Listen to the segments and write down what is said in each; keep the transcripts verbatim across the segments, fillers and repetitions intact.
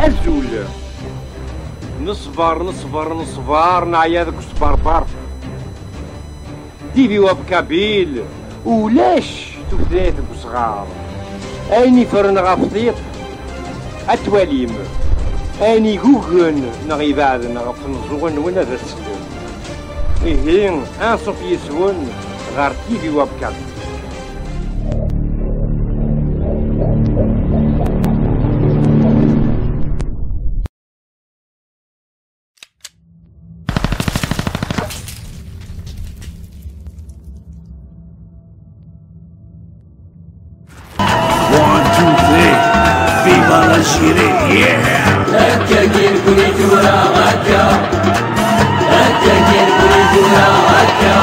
Azul. Neṣber, neṣber, neṣber, neɛya deg usberber. Divi Web Kabyle, ulac tutlayt deg usɣar. Ayen iffren ɣef tiṭ, ad twalim. Ayen igugen neɣ ibeɛden ɣef tmeẓẓuɣin-nwen, ad as-tellem. Ihi, anṣuf yis-wen ɣer T V Web Kabyle. One, two, three. Viva l'Algérie, yeah! Akka kan kuni tura, akka. Akka kan kuni tura, akka.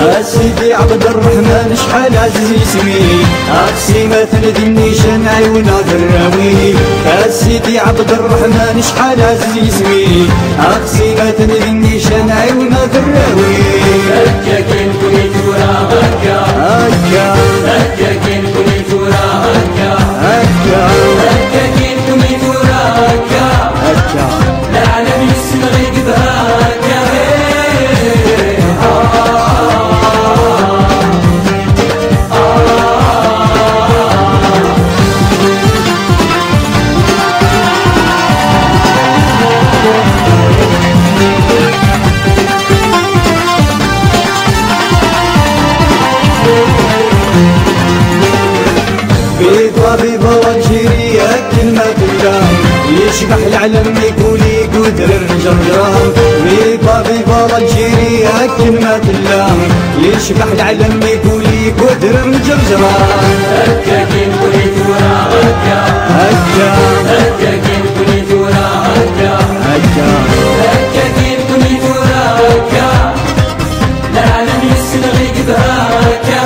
A Sidi Ɛebd Ṛṛeḥman, acḥal ɛziz yisem-ik. Aqsimat n di nnican, ɛiwen-aɣ d rrawi. A Sidi Ɛebd Ṛṛeḥman, acḥal ɛziz yisem-ik. Aqsimat n di nnican, ɛiwen-aɣ d rrawi. Akka kan kuni tura, akka. Akka. Akka kan kuni tura, akka. Akka. Akka kan kuni tura, akka. Akka. Leɛlam yis-neɣ i yebda akka. Viva, viva l'Algérie, akken ma tella. Yecbeḥ leɛlam mi kuli gudrer ǧerǧra. Viva, viva l'Algérie, akken ma tella. Yecbeḥ leɛlam mi kuli gudrer ǧerǧra. Akka kan kuni tura, akka. Akka. Akka kan kuni tura, akka. Akka. Akka kan kuni tura, akka. Leɛlam yis-neɣ i yebda akka.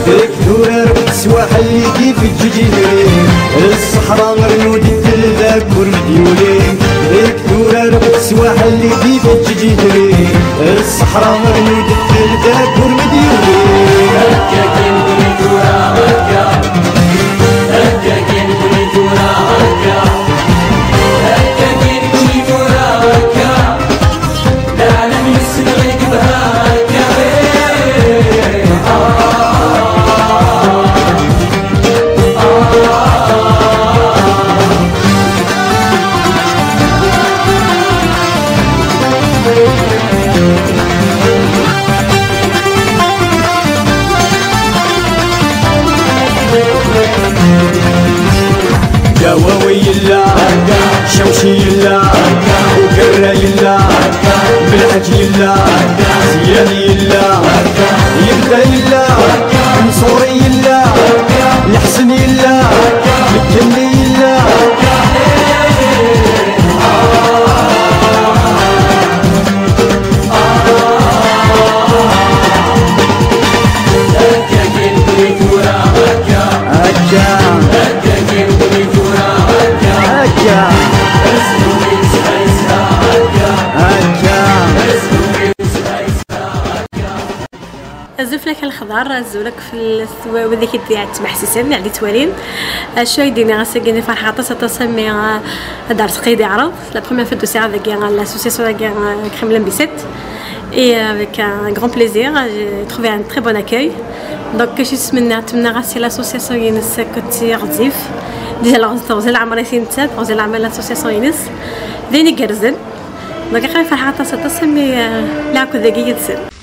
Deg turar teswaḥel i d-ifeǧǧeǧ idri, ṣṣeḥra rnu d ddel d akur medyuli. Deg turar teswaḥel i d-ifeǧǧeǧ idri, ṣṣeḥra rnu d ddel d akur medyuli. Akka kan kuni tura, akka. Akka kan kuni tura, akka. Akka kan kuni tura, akka. Leɛlam yis-neɣ i yebda akka. Ǧawawi yella, Cawci yella, Ugerra yella, Belḥaǧ yella, Ziyani yella, Yebda yella, Nṣuri yella, Leḥsen yella, Mekkelli yella. Akka. Akka. Akka. Fell-ak a Lexḍar, azul akk fell-, wid i k-id-yettmeḥsisen, yeɛni ttwalin. Acu ay d-iniɣ ass-agi, ni ferḥeɣ aṭas, aṭas, mi, ah, ad d-rseɣ i d-iɛreḍ. La première fois d-usiɣ dagi, ah, l'association-agi, ah, Kremlin Bisset. Et avec un grand plaisir, j'ai trouvé un très bon accueil. Donc, je suis ttmenniɣ, ttmenniɣ-as i l'association-ines akked i Ɣezzif. Déjà, Ɣezzif, ɣezzif leɛmer i t-nettat, ɣezzif leɛmer l'association-ines. D ayen igerrzen. Donc, aql-i ferḥeɣ aṭas, aṭas, mi, ah, lɛaqed dagi yid-sen.